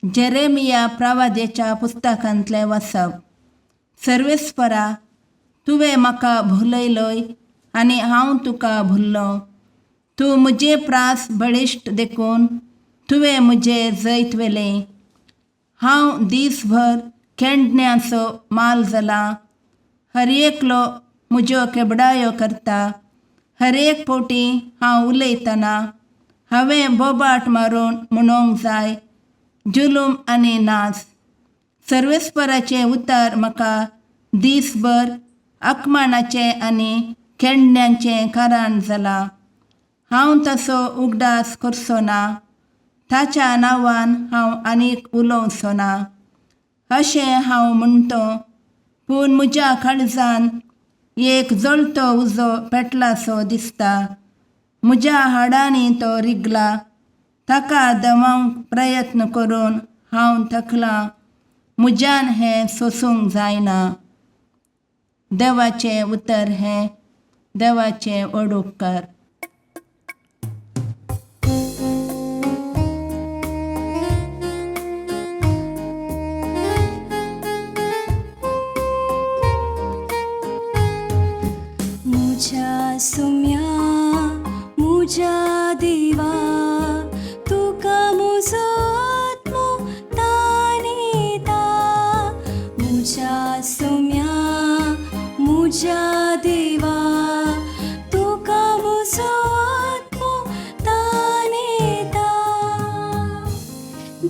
Jeremiah प्रवादेच्या पुस्तकांतलें वाचप. सर्वेस्परा, तुवें म्हाका भुलयलोय आनी हांव तुका भुल्लो. तूं म्हजे प्रास बळिश्ट देखून तुवें म्हजेर जैत व्हेलें. हांव दीसभर केंडण्याचो माल जाला. हर एकलो म्हज्यो केबडायो करता. हर एक फावटी हांव उलयतना हांवें बोबाट मारून म्हणूंक जाय, जुलूम आनी नाच. सर्वेस्पराचें उतर म्हाका दीसभर अकमानाचें आनी केंडण्यांचें कारण जालां. हांव तसो उगडास करचो ना. ताच्या नांवान हांव आनीक उलोवचो ना अशें हांव म्हणटो. पूण म्हज्या काळजान एक जळतो उजो पेटलासो दिसता. म्हज्या हाडांनी तो रिगला. ताका दमावंक प्रयत्न करून हांव थकलां. म्हज्यान हें सोसूंक जायना. देवाचें उतर हें देवाचें व्हड उपकार. मुझ्या सुम्या मुझ्या देवा, तुका म्हजो आत्मो तानेता. मुझ्या सुम्या मुझ्या देवा, तुका म्हजो आत्मो तानेता.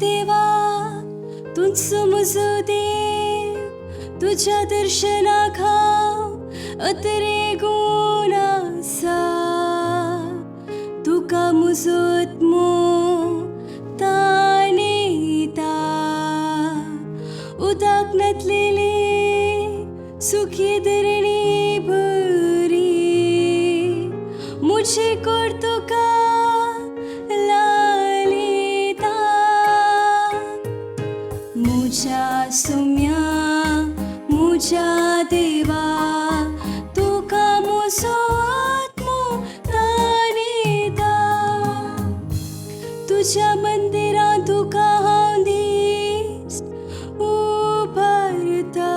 देवा तूंच म्हजो देव, तुज्या दर्शनाक हांव अतरे गुण आसा. तुका म्हजो आत्मो तानेता. उदक नातलेली सुखी धरणी बरी, म्हजी कोर तुका लालिता. मुझ्या सुम्या मुझ्या देवा, तुका म्हजो आत्मो तानेता. तुज्या मंदिरांत तुका हांव दीस उबारता.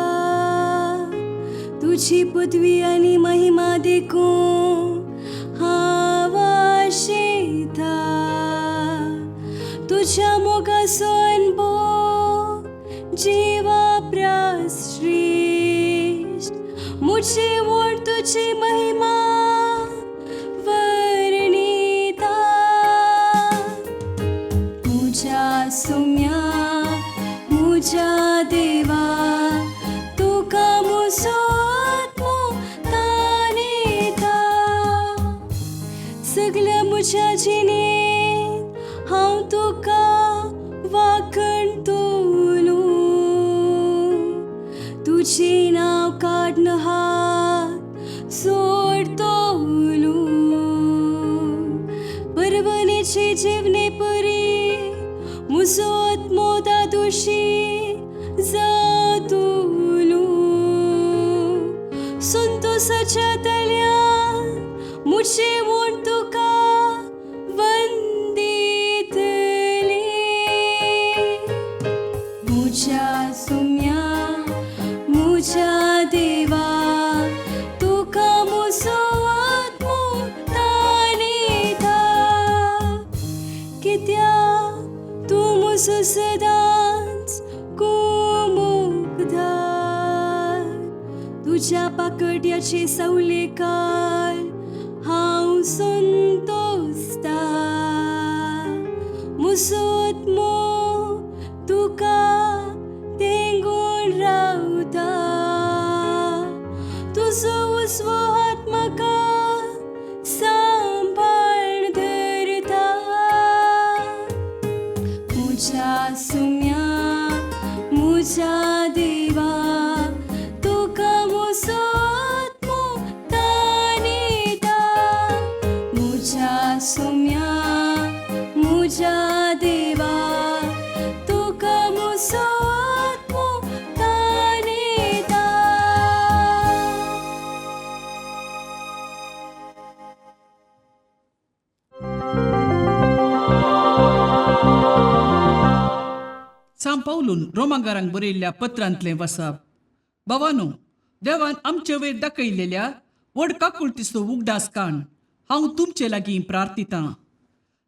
तुजी पदवी आनी महिमा देखून हांव आशेता. तुज्या मोगाचो अणभव जिवा प्रास श्रेश्ठ. म्हजी वोड तुजी महिमा वर्णिता. मुझ्या सुम्या मुझ्या देवा, तुका म्हजो आत्मो तानेता. सगल्या म्हज्या जिणेंत हांव तुका वाखणतलो. तुजें नांव काडन हात सोडतलो. परवणेचे जिवने परी म्हजो आत्मो दादोशी जातलो. संतोसाच्या तल्यान म्हजें वोण तुका वंदितली. मुझ्या सुम्या मुझ्या देवा, तुका म्हजो आत्मो तानेता. कित्याक तूं म्हजो सदांच कुमुखदार. तुज्या पाकट्याचे सवलेकार हांव संतोसता. म्हजो आत्मो तुका तेंगून रावता. तुजो उजवो हात म्हाका सांबाळ धरता. मुझ्या सुम्या मुझ्या देवा, तुका म्हजो आत्मो तानेता. मुझ्या सुम्या मुझ्या देवा, तुका म्हजो आत्मो तानेता. पावलून रोमागारांक बरयल्ल्या पत्रांतलें वसाप. भावानो, देवान आमचे वयर दाखयलेल्या व्हड काकुळतीचो उगडास काण हांव तुमचे लागीं प्रार्थितां.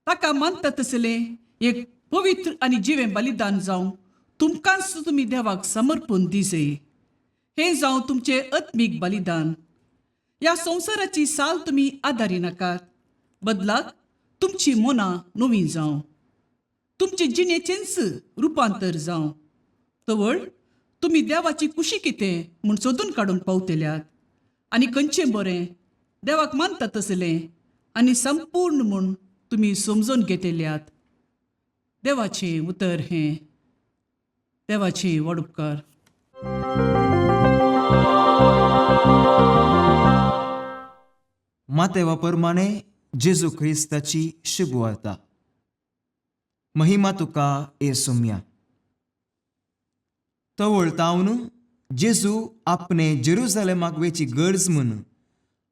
ताका मानता तसलें एक पवित्र आनी जिवें बलिदान जावं तुमकांच तुमी देवाक समर्पून दिजे. हें जावं तुमचें आत्मीक बलिदान. ह्या संवसाराची साल तुमी आदारी नाकात, बदलाक तुमची मनां नवीं जावं, तुमचे जिणेचेंच रुपांतर जावं. तवळ तुमी देवाची कुशी कितें म्हूण सोदून काडूंक पावतल्यात आनी खंयचें बरें, देवाक मानता तसलें आनी संपूर्ण म्हूण तुमी समजून घेतल्यात. देवाचें उतर हें. देवाचें व्हड उपकार. मातेवा परमाणे जेजू क्रिस्ताची शुभवार्ता. महिमा तुका ए सोम्या. तवळ तावन जेजू आपणे जेरुजालेमाक वेची गरज म्हूण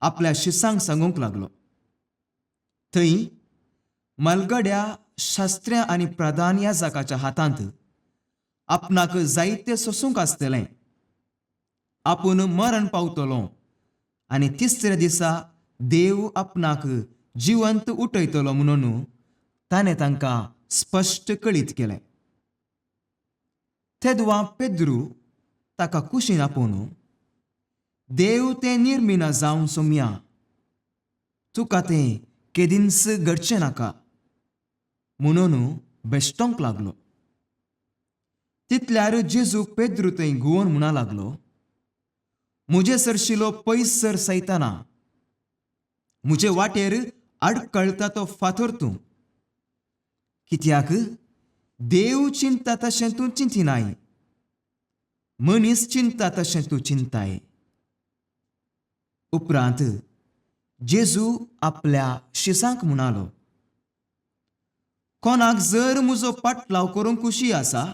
आपल्या शिसांक सांगूंक लागलो. थंय मालगड्या शास्त्र्या आनी प्रधान याजकाच्या हातांत आपणाक जायते सोसूंक आसतलें, आपूण मरण पावतलो आनी तिसऱ्या दिसा देव आपणाक जिवंत उठयतलो म्हणून ताणें तांकां स्पश्ट कळीत केलें. तेदवा पेद्रू ताका कुशीन आपोवन, देव तें निर्मिना जावं सोमया, तुका तें केदींच घडचें नाका म्हणून बेश्टोंक लागलो. तितल्यार जेजू पेद्रू थंय घुंवोन म्हणा लागलो, म्हजे सरशिलो पयस सर सैताना, म्हजे वाटेर आडकळटा तो फातर तूं, कित्याक देव चिंता तशें तूं चिंतिनाय, मनीस चिंता तशें तूं चिंताय. उपरांत जेजू आपल्या शिसांक म्हणालो, कोणाक जर म्हजो पाटलाव करूंक खुशी आसा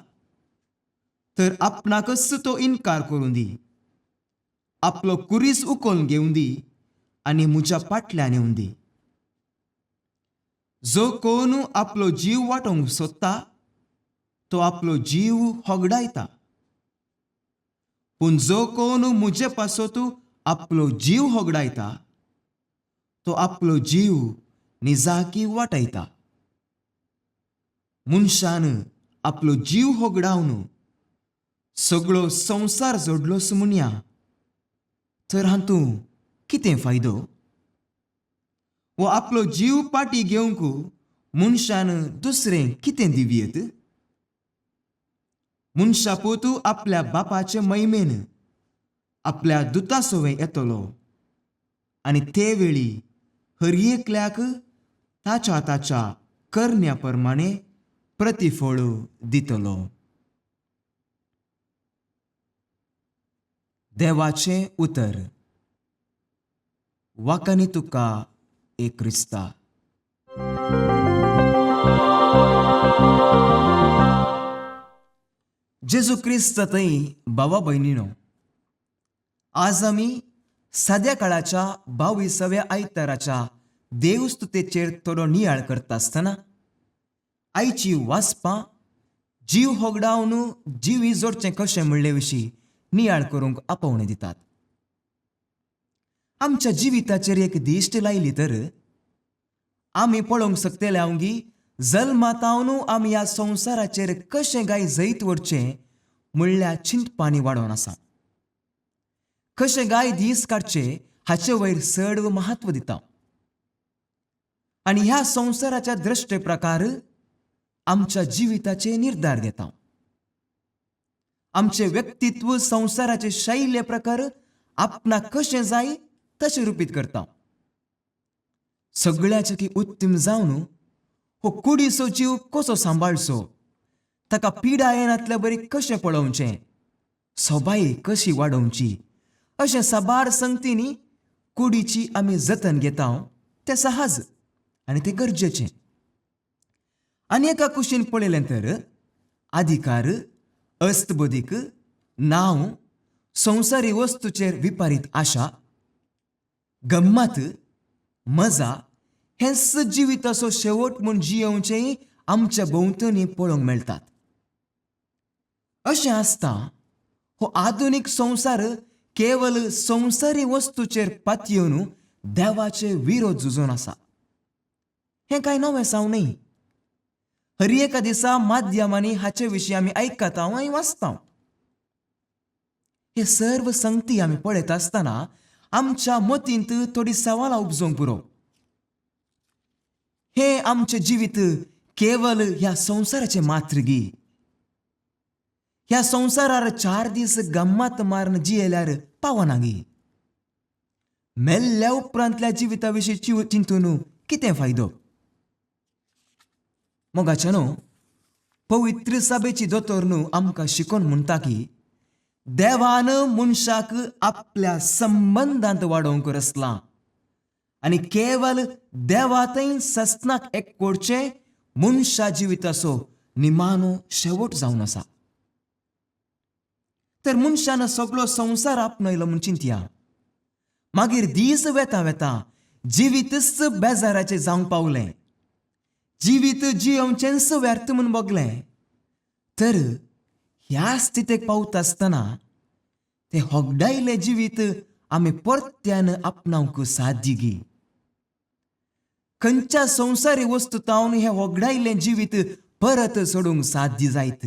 तर आपणाकच तो इनकार करूं दी, आपलो कुरीस उखलून घेवं दी आनी म्हज्या फाटल्यान येवं दी. जो कोण आपलो जीव वाटोवंक सोदता तो आपलो जीव होगडायता, पूण जो कोण म्हजे पासत आपलो जीव होगडायता तो आपलो जीव निजाकी वाटयता. मनशान आपलो जीव होगडावन सगळो संवसार जोडलोच म्हणया, तर हातूंत कितें फायदो? वो आपलो जीव पाटी घेवंक मनशान दुसरें कितें दिवयेत? मनशा पूत आपल्या बापाचे मैमेन आपल्या दुता सवें येतलो आनी ते वेळी हर एकल्याक ताच्या ताच्या करण्या प्रमाणे प्रतिफळ दितलो. देवाचें उतर. वाकानी तुका ए क्रिस्ता. जेजू क्रिस्त थंय भावा भयणीनो, आज आमी साद्या काळाच्या 22व्या आयताराच्या देवस्तुतेचेर थोडो नियाळ करता आसतना आयची वाचपां जीव होगडावन जिवी जोडचें कशें म्हणले विशीं नियाळ करूंक आपोवणें दितात. आमच्या जिविताचेर एक दिश्ट लायली तर आमी पळोवंक शकतले हांव जल्मातावन आमी ह्या संवसाराचेर कशें काय जैत व्हरचें म्हणल्यार चिंतपानी वाडोवन आसा, कशें गाय दीस काडचे हाचे वयर चड महत्व दिता आनी ह्या संवसाराच्या दृश्टे प्रकार आमच्या जिविताचे निर्धार घेता. आमचें व्यक्तित्व संवसाराचे शैले प्रकार आपणाक कशें जाय तशें रुपीत करता. सगळ्याचे की उत्तम जावन हो कुडीचो जीव कसो सांबाळचो, ताका पिडा येनातल्या बरी कशें पळोवचें, सोबाय कशी वाडोवची, अशें साबार संगतींनी कुडीची आमी जतन घेता तें सहज आनी तें गरजेचें. आनी एका कुशीन पळयलें तर अधिकार, अस्तबदीक, नांव, संवसारी वस्तूचेर विपरीत आशा, गम्मत, मजा हेंच जिविताचो शेवट म्हूण जियेवचें आमच्या भोंवतणी पळोवंक मेळटात. अशें आसता हो आधुनीक संवसार केवल संवसारी वस्तूचेर पातयेवन देवाचे विरोध झुजून आसा. हें कांय नवें साव न्हय. हर एका दिसा माध्यमांनी हाचे विशीं आमी आयकता आनी वाचता. हे सर्व संगती आमी पळयता आसतना आमच्या मतींत थोडी सवालां उपजोवंक पुरो. हें आमचें जिवीत केवल ह्या संवसाराचें मात्र गी? ह्या संवसारार 4 दीस गम्मत मारून जियेल्यार पावना गी? मेल्ल्या उपरांतल्या जिविता विशीं चिंतून कितें फायदो? मोगाच्या न्हू, पवित्र सभेची दोतोर न्हू आमकां शिकोवन म्हणटा की देवान मनशाक आपल्या संबंदांत वाडोवंक रचलां आनी केवल देवा थंय ससनाक एकवटचें मनशा जिविताचो निमाणो शेवट जावन आसा. तर मनशान सगळो संवसार आपणयलो म्हूण चिंतया, मागीर दीस वेता वेता जिवीतच बेजाराचें जावंक पावलें, जिवीत जियोवचेंच व्यर्थ म्हूण भोगलें. तर ह्या स्थितीक पावता आसतना तें होगडायलें जिवीत आमी परत्यान आपणावंक साध्य गी? खंयच्या संवसारी वस्तू तावन हें होगडायलें जिवीत परत सोडूंक साध्य जायत?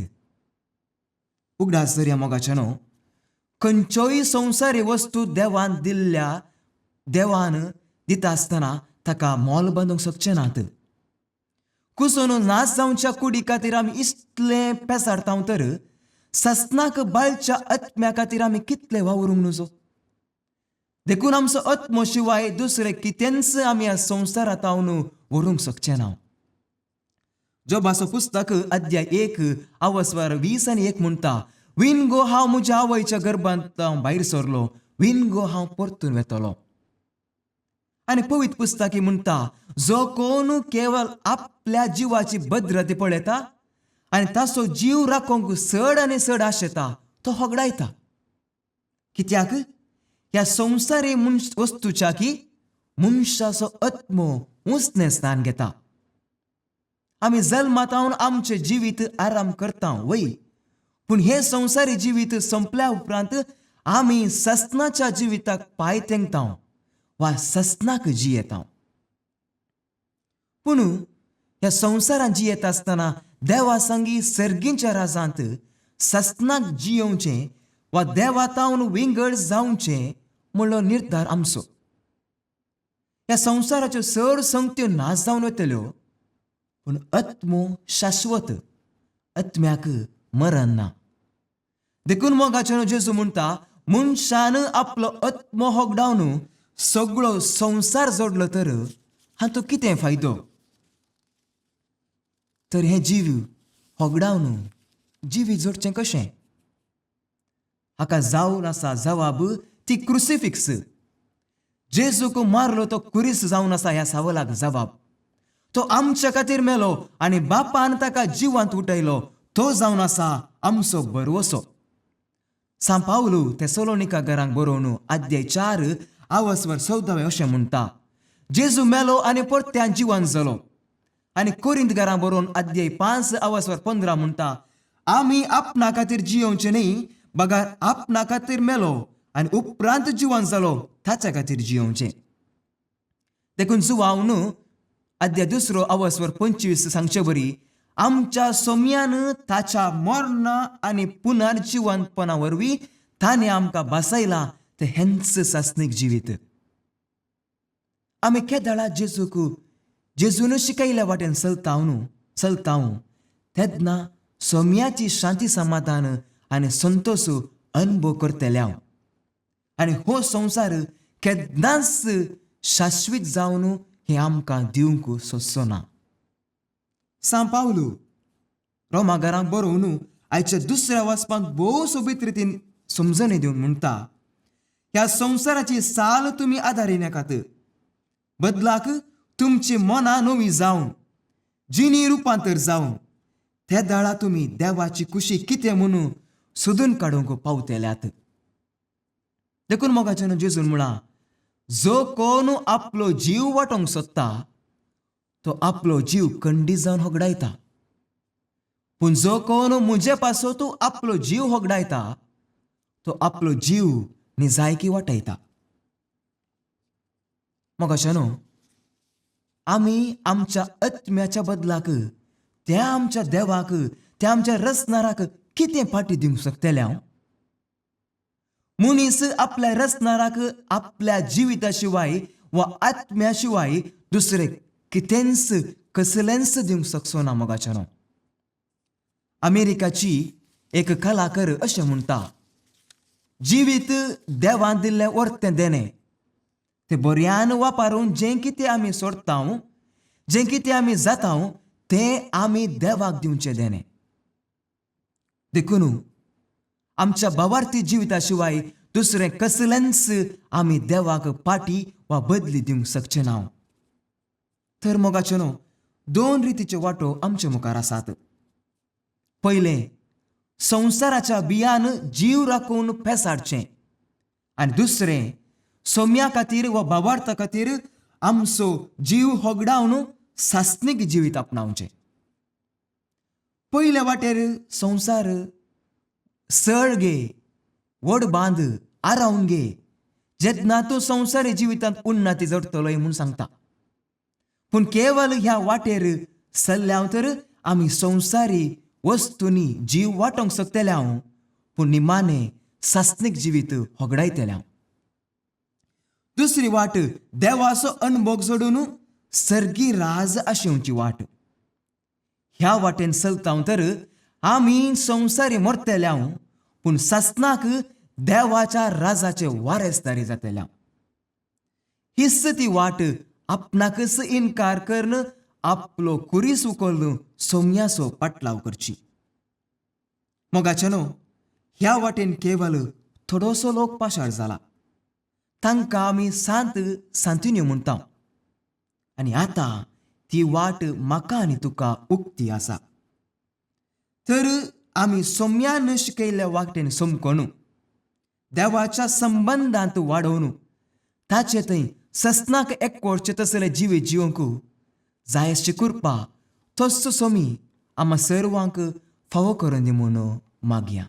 उगडास दरया मोगाच्या न्हू, खंयच्योय संवसारी वस्तू देवान दिल्ल्या देवान दिता आसतना ताका मोल बांदूंक शकचे नात. कुसून नाश जावच्या कुडी खातीर आमी इतलें पेसारता तर ससनाक बाळच्या आत्म्या खातीर आमी कितले वावरूंक नुजो? देखून आमचो आत्मो शिवाय दुसरें कितेंच आमी ह्या संवसारांत व्हरूंक शकचे ना. जोबाचो पुस्तक अध्याय 1 आवस्वार 20 आनी 1 म्हणटा, विनगो हांव म्हज्या आवयच्या गर्भांत हांव भायर सरलो, विनगो हांव परतून वेतलो. आनी पवित्र पुस्तकी म्हणटा, जो कोण केवल आपल्या जिवाची भद्रती पळयता आनी ताचो जीव राखोवंक चड आनी चड आशेता तो होगडायता. कित्याक ह्या संवसारी वस्तूच्या की मनशाचो आत्मो उंचने स्थान घेता. आमी जल्मातावन आमचें जिवीत आराम करता वय, पूण हें संवसारी जिवीत सोंपल्या उपरांत आमी ससनाच्या जिविताक पांय तेंकता वा ससनाक जियेता. पूण ह्या संवसारांत जियेता आसतना देवा संगी सर्गींच्या राजांत ससनाक जियोवचें वा देवातावन विंगड जावचें म्हणलो निर्धार आमचो. ह्या संवसाराच्यो चड संगत्यो नाश जावन वतल्यो, पूण आत्मो शाश्वत, आत्म्याक मरण ना. देखून मोगाचें जेजू म्हणटा, मनशान आपलो आत्मो होगडावन सगळो संवसार जोडलो तर हातूंत कितें फायदो? तर हें जीव होगडावन जिवीत जोडचें कशें? हाका जावन आसा जवाब ती क्रुसिफिक्स. जेजूक मारलो तो कुरीस जावन आसा ह्या सवालाक जवाब. तो आमच्या खातीर मेलो आनी बापान ताका जिवांत उठयलो, तो जावन आसा आमचो बरवसो. सांत पावलू तेसलोनिका घरांक बरोवन अध्याय 4 आवस्वर 14 अशें म्हणटा, जेजू मेलो आनी परत्यान जिवान जालो. आनी कोरिंत घरां बरोवन अध्याय 5 आवस्वर 15 म्हणटा, आमी आपणा खातीर जियोवचें न्हय, बगर आपणा खातीर मेलो आनी उपरांत जिवान जालो ताच्या खातीर जियोवचें. देखून जुवावन अध्याय 2 आवस्वर 25 सांगचे बरी, आमच्या सोम्यान ताच्या मरणा आनी पुनर्जिवंतपणा वरवीं ताणें आमकां बसयलां तें हेंच सासणीक जिवीत. आमी केदळा जेजूक जेजून शिकयल्या वाटेन चलता न्हू चलता तेन्ना सोम्याची शांती समाधान आनी संतोश अनुभव करतले हांव. आनी हो संवसार केन्नाच शाश्वीत जावन हें आमकां दिवंक सोदचो ना. सांत पावलू रोमा घरांक बरोवन आयच्या दुसऱ्या वाचपाक भोव सोबीत रितीन समजणी दिवन म्हणटा, ह्या संवसाराची साल तुमी आदारी नाकात, बदलाक तुमची मनां नवी जावन जिणी रुपांतर जावन ते दाळा तुमी देवाची कुशी कितें म्हणून सोदून काडूंक पावतल्यात. देखून मोगाच्यान जेजून म्हळां, जो कोण आपलो जीव वाटोवंक सोदता तो आपलो जीव कंडी जावन होगडायता, पूण जो कोण म्हजे पासत आपलो जीव होगडायता तो आपलो जीव निजायकी वाटयता. मग न्हू, आमी आमच्या आत्म्याच्या बदलाक त्या आमच्या देवाक, त्या आमच्या रचणाराक कितें फाटी दिवंक शकतले हांव? मनीस आपल्या रचणाराक आपल्या जिविता शिवाय वा आत्म्या शिवाय दुसरें कितेंच कसलेंच दिवंक शकचो ना. मोगाच्यानो, अमेरिकाची एक कलाकार अशें म्हणटा, जिवीत देवान दिल्लें वर्तें देणें, तें बऱ्यान वापरून जें कितें आमी सोडटा, जें कितें आमी जाता, तें आमी देवाक दिवचें देणें. देखून आमच्या भावार्थी जिविता शिवाय दुसरें कसलेंच आमी देवाक पाटी वा बदली दिवंक शकचे ना. तर मोगाचे न्हू, दोन रितीच्यो वाटो आमचे मुखार आसात. पयलें, संवसाराच्या बियान जीव राखून पेसाडचें, आनी दुसरें, सोम्या खातीर वा भावार्था खातीर आमचो जीव होगडावन सासणीक जिवीत आपणावचें. पयले वाटेर संवसार सळ गे, व्हड बांद, आरावन गे, जेन्ना तूं संवसारी जिवितांत उन्नती जोडटलोय म्हूण सांगता. पूण केवल ह्या वाटेर चल्ल्या तर आमी संवसारी वस्तूंनी जीव वांटोवंक शकतले हांव, पूण निमाणें सासणीक जिवीत होगडायतले हांव. दुसरी वाट, देवाचो अनभोग सोडून सर्गी राज आशेवची वाट. ह्या वाटेन चलता तर आमी संवसारी मरतले हांव, पूण सासणाक देवाच्या राजाचे वारेसदारी जातले हांव. हीच ती वाट, आपणाकच इनकार करून आपलो कुरीस उखलून सोम्याचो पाटलाव करची. मोगाचे न्हू, ह्या वाटेन केवल थोडोसो लोक पाशार जाला, तांकां आमी सांत सांतिन्यो म्हणटा. आनी आतां ती वाट म्हाका आनी तुका उक्ती आसा. तर आमी सोम्यान शिकयल्ल्या वाटेन समकोणू देवाच्या संबंदांत वाडोवन ताचे थंय ससनाक एकवटचे तसले जिवे जिवंक जायशी कृपा तस्सो सोमी आमा सर्वांक फावो करून दी म्हूण मागया.